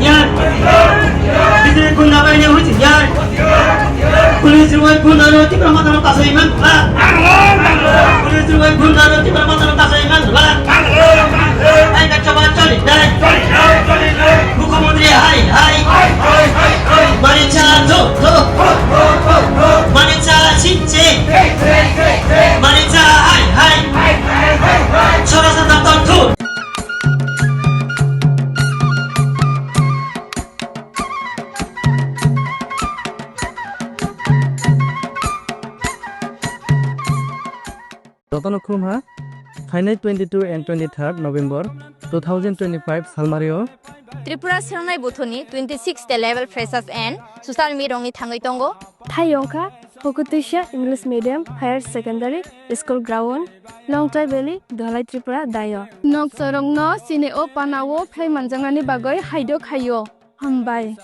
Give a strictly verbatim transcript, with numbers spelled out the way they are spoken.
Yar. Bidire gunda bai ne huji yar. Police rwai gunda ro Tipra Motha no kasai man la. Police rwai gunda ro Tipra Motha no kasai man la. Hai ka choba choli dai. Mukhyamantri hai hai. Mani cha tho tho. Mani cha si si. Mani cha hai hai. Sora sa dam dam thu. Jotono khulumha, phainai twenty-two and twenty-third November two thousand twenty-five salmario Tripura Serenai Buthuni twenty-sixth level freshers and social meet rongni thangwi tongo. Thai wngkha Hokutwisha English Medium Higher Secondary School Ground, Longtrai Valley, Dholai Tripura, Dayo. Nokchorokno chini o panao phai manjaknani bagwi haidok haio. Hambai.